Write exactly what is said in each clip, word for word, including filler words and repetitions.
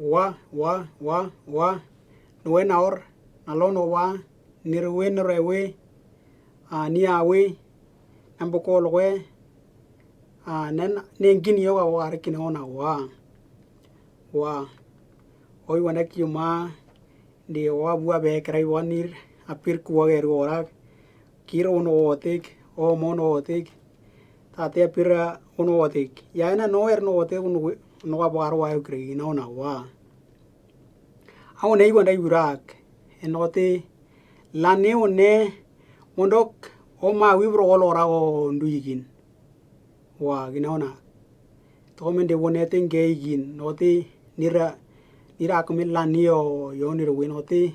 Wa, wa, wa, wa. Nuwe naor, nalon wa, nirwe nirwe, a, ni awe, namboko lowe, a, nen, nengin yo wa, wa, kinaona wa. Wa. Oi, wana kiuma, di wa bua be krai wanir, apir kuwa geru orak, kir ono otik, o mon otik, tate apir ono otik. Ya ena no er no otik, ono, ono wa bua wa yo kri, naona wa. A one i wanda yurak, eno te, lani one, mondok, o ma wibro olo ra o ndu yigin. Wa ginaona. Toko mende one te nge yigin, no te, nira, nira akumi lani o yo nira wi no te,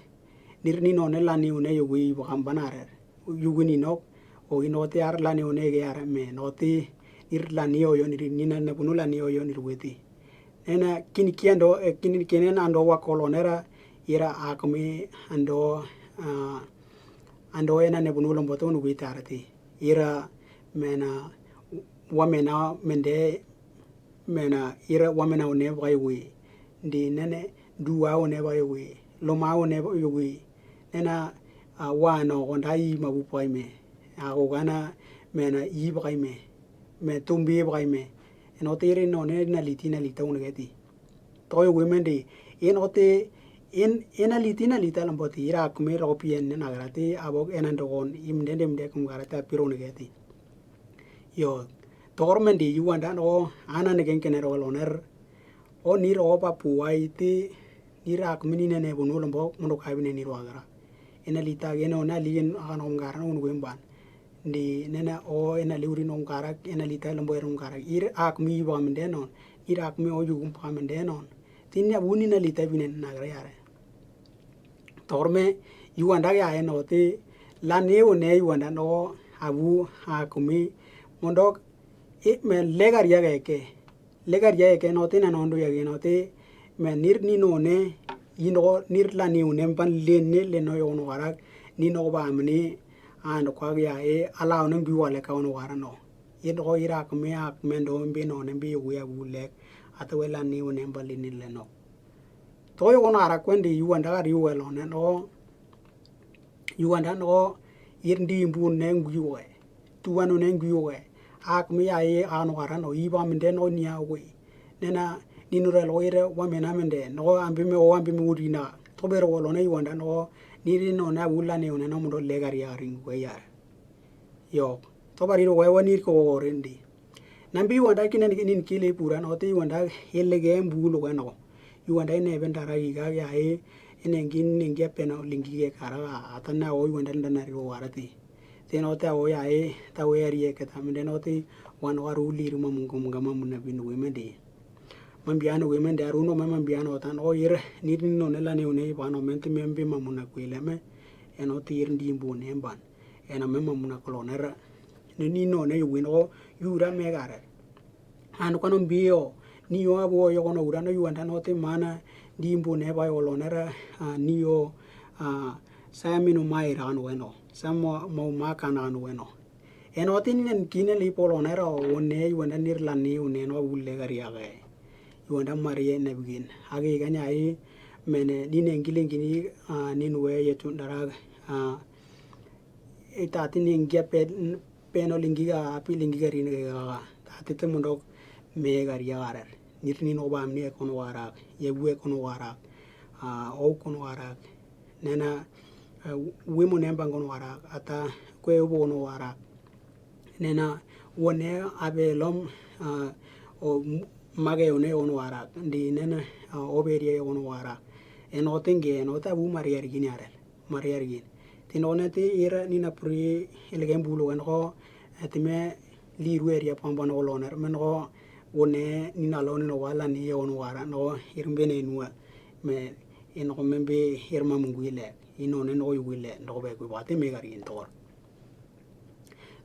nir ni no ne lani one yo wi bakambanarer. Yugu ni nok, o ino te ar lani one ge ar me, no te, nir lani o yo nir, nina ne bunu lani o yo nir weti. Nena, kin kiando, e, kin kenen ando wa kolonera, ira akumi ando, a, ando ena ne bunu lomboto nu witarati. Ira mena, wa mena mende, mena, ira wa mena one wa wi. Ndi nene, du wa one wa wi. Loma one wa wi. Nena, a, wa no, onda i ma bu poi me. A, ogana, mena, i poi me. Me tumbi poi me. Eno te ira no, ne, na liti, na lita un geti. Toko yugu mende, eno te, en, ena liti, na lita lamboti, ira kume ro pien ne nagarati, abok ena ndogon, im dende mde kum garati, apiro un geti. Yo, toko mende, yu wanda no, ana ne gen kene ro loner, o nir o papu wa iti, nir akumi ni ne ne bunu lombo, mundo kabi ne nir wagara. Ena lita gene ona li en akan om gara no unu wemban. Ndi nena o ena li uri nom gara, ena lita lombo er om gara. Ir akumi iba mende non, ir akumi o yugum pa mende non. Tin ya buni na lita bine nagara yare. Toko me yu wanda ya eno te, lani one yu wanda no, abu akumi, mondok, e, me legar ya ke. Legar ya ke no te na no ndu ya ke no te, me nir ni no ne, ino nir lani one mban lene leno yo no garak, ni no ba mni, ando kwa ya e, ala one mbi wale ka ono gara no. Ino ira kume ak mendo mbi no ne mbi wi abu lek, ata we lani one mban lene leno. Toko yo ono ara kwendi yu wanda gar yu welo ne no. Yu wanda no, ir ndi mbu ne ngui we. Tuwa no ne ngui we. Akumi ya e ano gara no, iba mende no ni a we. Nena, ni no relo ire wa mena mende, no ambi me o ambi me uri na. Toko bero wolo ne yu wanda no, niri no na wula ne one no mundo legar ya ring we yar. Yo, toko bari ro we wa nir ko rendi. Nambi yu wanda kinen nin kile pura no te yu wanda helege mbulu we no. Yu wanda ine bendara iga ya e, ine ngin ningia peno lingi ge kara, ata na o yu wanda ndana ri o warati. Te no te o ya e, ta we ari e keta mende no te, wan waru liru mamungo munga mamuna binu we mende. Mambiano we mende aru no me mambiano ta no ir, nir ni no ne lani one, bano mente membe mamuna kwile me, eno te ir ndi mbu ne mban. Ena me mamuna kolonera. Ni, ni no ne yu win o, yu ra me gare. Ano kano mbio, ni yo abo yo kono ura no yu wanda no te mana, ndi mbu ne ba yo lonera, a, ni yo, a, sa minu mai ra no weno. Sa mo, mo ma kana no weno. Eno te ni nen kine li polonera o ne yu wanda nir lani o ne no wule gari age. Yu wanda mari e ne bigin. Age ganya e, mene, ni ne ngile ngini, a, ni no we ye tundara, a, E tati ni ngia pe, peno lingiga, api lingiga rin ga. Tati te mundok me gari ya garer. Nir ni no bam ni ekono warak. Ye bu ekono warak. A, o kono warak. Nena, e, wimo nemba kono warak. Ata kwe ubo kono warak. Nena, wone abe lom, a, o mage one ono warak. Ndi nena, a, o berie ono warak. Eno te nge, eno ta bu mari arigini arel. Mari arigin. Tin one te ira ni na puri ilegen bulu wen ko, e, ti me liru eria pamban oloner. Men ko one ni na loni no wala ni on wara no ir mbene nua. Me in ko membe ir mamungu ile. In one no yu ile. No be ku bate me gari in tor.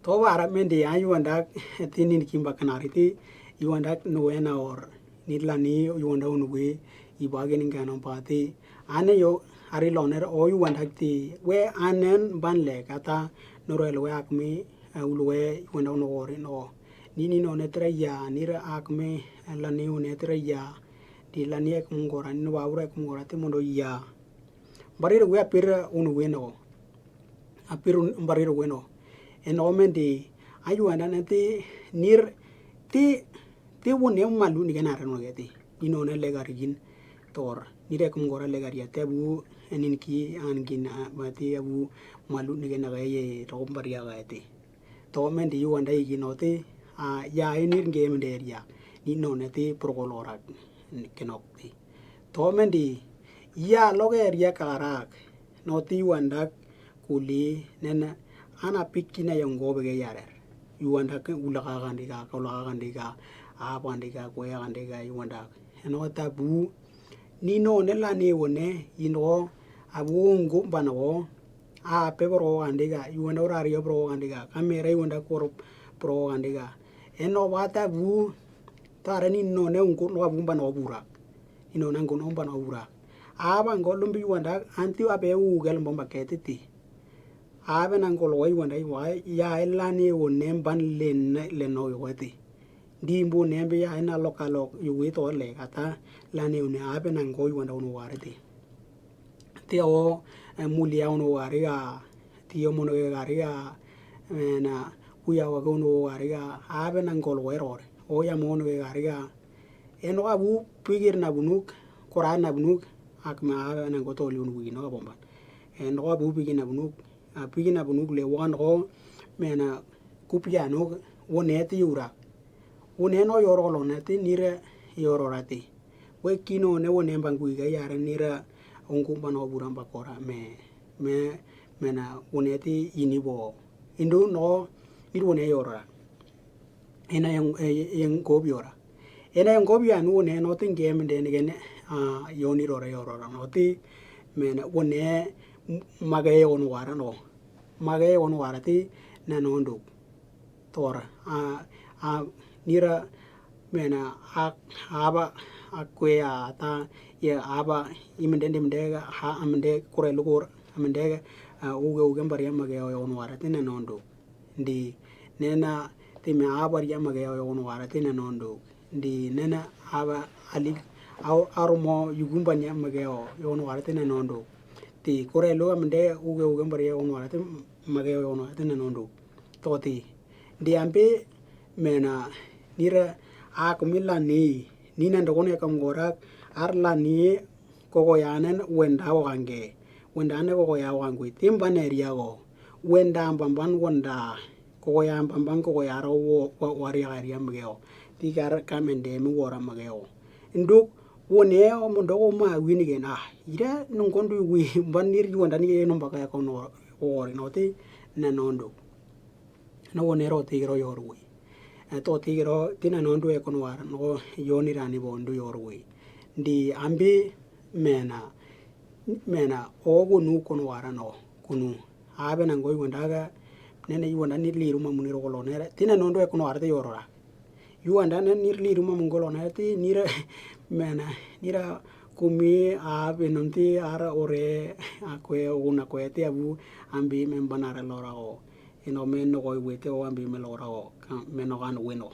To wara mende ya yu wanda tinin kimba kanari ti yu wanda no wena or. Nit lani yu wanda unu wi iba geni ngano pati. Ane yo ari loner o yu wanda ti we anen ban le kata no rel we akmi, e, ulu we yu wanda unu ori no. Nini no netra ya nira akmi, e, lani u netra ya. Di lani ekum ngora, ni wa ura ekum ngora ti mondo ya. Mbariro we apir unu weno. Apir un-, mbariro weno. Eno mende, ayu anda neti nir ti, ti wone malu ni gena reno geti. Ni nona legar gin tor. Ni rekum ngora legar ya te bu enin ki an gin, ah, ma ti abu malu ni gena gaye to mbaria geti. To mende yu anda igi noti, ah, ya inir nge mende ria, ni nona ti prokolorak kenok ti. To mende ya loge ria karak, noti yu anda kuli nena ana pikina yongo bege yarer. Yu anda ke ulaka kandiga, ka ulaka kandiga, apa kandiga, kwe kandiga, yu anda. Eno tabu, ni nona lani wone, ino abu ungu bano, a pe bro kandiga, yu anda ura rio bro kandiga, kamera yu anda koro bro kandiga. Eno wata bu, tare ni nona ungu no abu bano bura. Ino na ungu no bano bura. Aba ngo lumbi yu anda, anti abe ugel mbomba ketiti. Abe na ngolo wa yu anda, ya lani wone ban len, leno yote. Di mbu nembe ya ena loka lok yu wito le kata lani wone abe na ngo yu anda unu wareti. Ti o, eh, mulia unu wariga, ti o mono ge gariga, eh, na kuya wa ge unu wariga, abe na ngolo werore. O ya mono ge gariga. Eno abu pikir na bunuk, kora na bunuk, ak ma abe na ngo toli unu wino ka bomban. Eno abu pikir na bunuk, a pikir na bunuk le wan ko, mena kupia no, wone ti yura. Wone no yoro lo ne ti nire yoro rati. We kino ne wone mbangui ga yare nira ungu mbano bura mbakora me, me, mena wone ti ini bo. Indu no, ir wone yoro ra. Ena yang, eh, yang kobi ora. Ena yang kobi anu wone no ti nge mende ne gene, ah, yoni rora yoro ra no ti, mena wone m-, mage yon wara no. Mage yon wara ti na nonduk. Tora, a, a, nira, mena, a, aba, a kwe a ta, ye aba, imende, imende, ha, amende, kure lukur, amende, a, uge, uge, mbari amage, o, yon wara, ti na nonduk. Ndi, nena, ti me aba, ri amage, o, yon wara, ti na nonduk. Ndi, nena, aba, ali, au, arumo, yugumba, ni amage, o, yon wara, ti na nonduk. Ti, kure lu, amende, uge, uge, mbari, o, yon wara, ti, mage, o, yon wara, ti na nonduk. Toti. Ndi ambi mena nira a kumi lani, ni nando kone kam gorak, ar lani koko yanen wenda wakange. Wenda ne koko ya wakangui. Timban area go. Wenda mbamban wenda. Koko ya mbamban koko ya ro wo, wa, waria area mgeo. Ti kar kamende mi wora mgeo. Nduk wone o mondo ko ma wini gena. Ira nungondu wi mban niri wenda ni geno mbaka ya kono wori no ti na nondo. Na wone ro tigiro yorwi. E, to tigiro ti na nondu e kono wara no yoni rani bondu yorwi. Ndi ambi mena, mena o gunu kono wara no kunu. Abe na ngoi wondaga, nene yu wonda ni liru ma muniro kolo nere. Ti na nondu e kono wara te yorora. Yu anda ne nir liru ma mungolo na ti nira mena nira kumi a benonti ara ore a kwe una kwe ti abu ambi men banare lora o. Ino men no koi wete o ambi men lora o. Ka men no kan weno.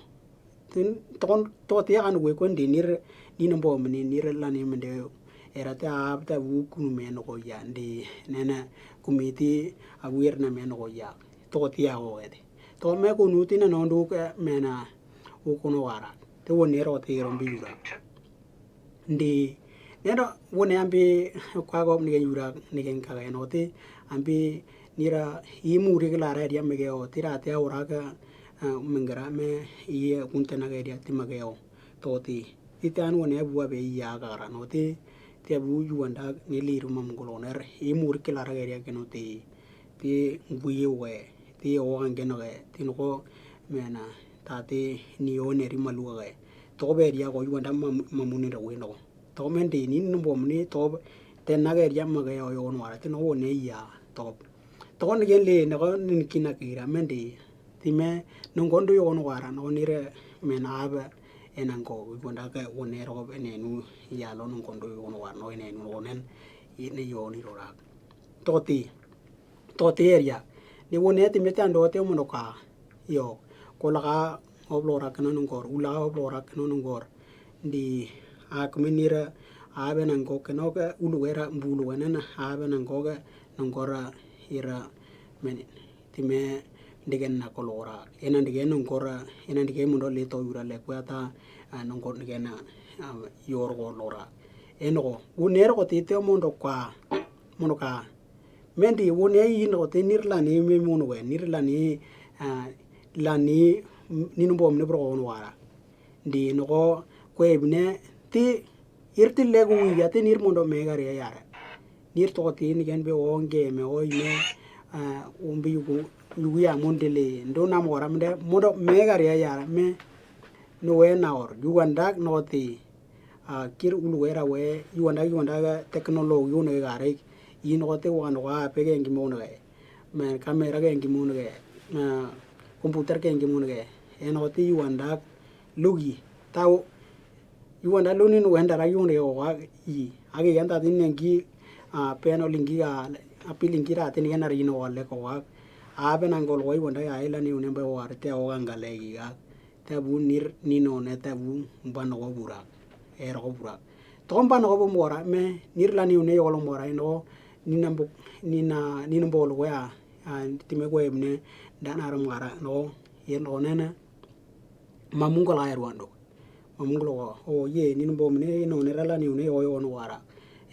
Tin tokon to ti kan we ko ndi nir ni no bo meni nir lani mende era ti a ta bu kunu men no ko ya ndi nena kumi ti a wir na men no ko ya. To ti a o ede. To me kunu ti na nondu ke mena u kono wara. Te wone ro ti ro mbi yura. Ndi, neno wone ambi kwa go nige yura nige nkaga eno ti, ambi nira i muri ke lara ria mege o, tira te ora ka, ah, mengera me i kunte na ge ria ti mage o. To ti, ti te an wone abu abe i ya gara no ti, ti abu yu wanda ni liru ma mungolo ner, i muri ke lara ge ria ke no ti. Ti ngui we, ti o ange no ge, ti no ko mena, ta ti ni o ne ri malu ge. To be ria ko yu wanda ma, ma muni ra we no. To men di ni no bo muni to te na ge ria ma ge o yo no ara ti no wo ne ya to. To ne gen le ne ko ni ki na ki ra men di. Ti me no ngondo yo no ara no ni re men aba e na ngo yu wanda ge wo ne ro be ne nu ya lo no ngondo yo no ara no ne nu no nen i ne yo ni ro ra. To ti. To ti eria. Ni wone ti mete ando te mono ka. Yo. Ko la ka oblo ra keno nungor. Ula oblo ra keno nungor. Ndi A kumi nira, a bena ngok, eno ke uluwera mbulu wenen, a bena ngok, nongora ira menin. Ti me ndigen na kolora. Ena ndigen nongora, ena ndigen mundo leto yura lekwata, a, nongor ndigen, a, yor kolora. Eno ko, unero ko tite mundo kwa, mundo ka. Mendi wone ino te nir lani me munu we, nir lani, ah, lani, mm, ninu bom ne bro won wara. Ndi noko kwe bine ti ir ti legu ya ti nir mundo me gari ya yara. Nir to ti ni gen be wonge me o ime, ah, umbi yugu, yugu ya mundele, ndo nam wara mde, mundo me gari ya yara, me no we na or, yugu andak no ti. A, kir uluwera we, yuanda, yuanda technology yune gari, ino te wano wa pege ngi mone ge. Me camera ge ngi mone ge. A, computer ge ngi mone ge. Eno te yuanda lugi. Tau, yuanda luni no wenda ra yune wa i. Agi yanda tin ngi, a, peno lingi ga, a, pilingi ra tin yena rino wa le ko wa. A, bena ngol wa yuanda ya ila ni une be wa te o ga ngale gi ga. Te bu nir nino ne te bu mbano ko burak. Ero ko burak. To mbano ko bu mora me nir lani une yolo mora ino nina mbo, nina, nina mbolo ko ya. A, ti me ko emne dan aram ngara no. Yen no nene. Mamungo la erwando. Mamungo lo ko. O ye nina mbo mne ino ne rala ni une yo yo no wara.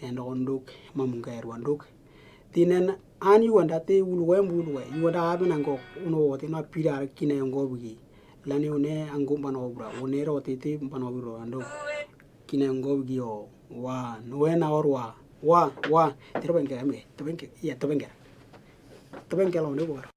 Eno nduk mamungo erwanduk. Tinen an yuanda te uluwe mbuluwe. Yuanda abe na ngok uno wote na pira kine ngo bugi. Lani une angu mbano obra. Une ro te te mbano obra ando. Kine ngo bugi o. Wa, no we na orwa. Wa, wa. Tero benke ame. Tero benke. Ya, tero benke. Tero benke lo ne bora.